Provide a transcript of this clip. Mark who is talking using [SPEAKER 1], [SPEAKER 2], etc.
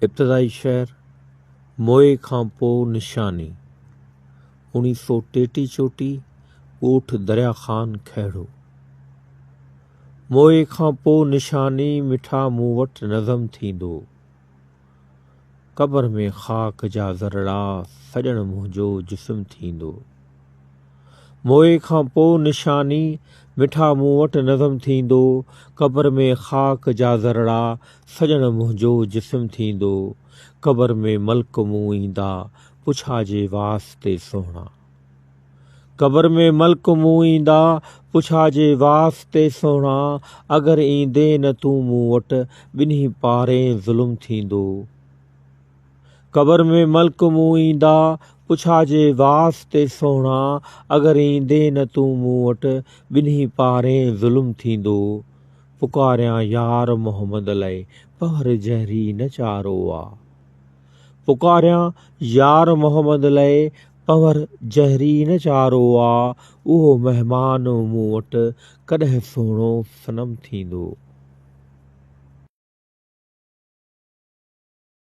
[SPEAKER 1] ابتدائي شعر، موئي کان پوء نشاني، اوڻيھ سو ٽيٽي چوٽي، ڳوٺ دريا خان کهڙو. موئي کان پوء نشاني، مٺا مون وٽ نظم ٿيندو. قبر ۾ خاڪ جا ذرڙا، سڄڻ منهنجو جسم ٿيندو. موئي کان پوء نشاني، مٺا مون وٽ نظم ٿيندو. قبر ۾ خاڪ جا ذرڙا، سڄڻ منهنجو جسم ٿيندو. قبر ۾ ملڪ مون ايندا، پڇا جي واسطي سهڻا. قبر ۾ ملڪ مون ايندا، پڇا جي واسطي سهڻا. اگر ايندين نه تون مون وٽ، ٻنهي پارين ظلم ٿيندو. قبر ۾ ملڪ مون ايندا، پڇا جي واسطي سهڻا. اگر ايندين نه تون مون وٽ، ٻنهي پارين ظلم ٿيندو. پڪاريان يار محمد لئه، پنهور جهري نه چارو آ. پڪاريان يار محمد لئه، پنهور جهري نه چارو آ. اهو مهمان مون وٽ، ڪڏهن سهڻو صنم ٿيندو.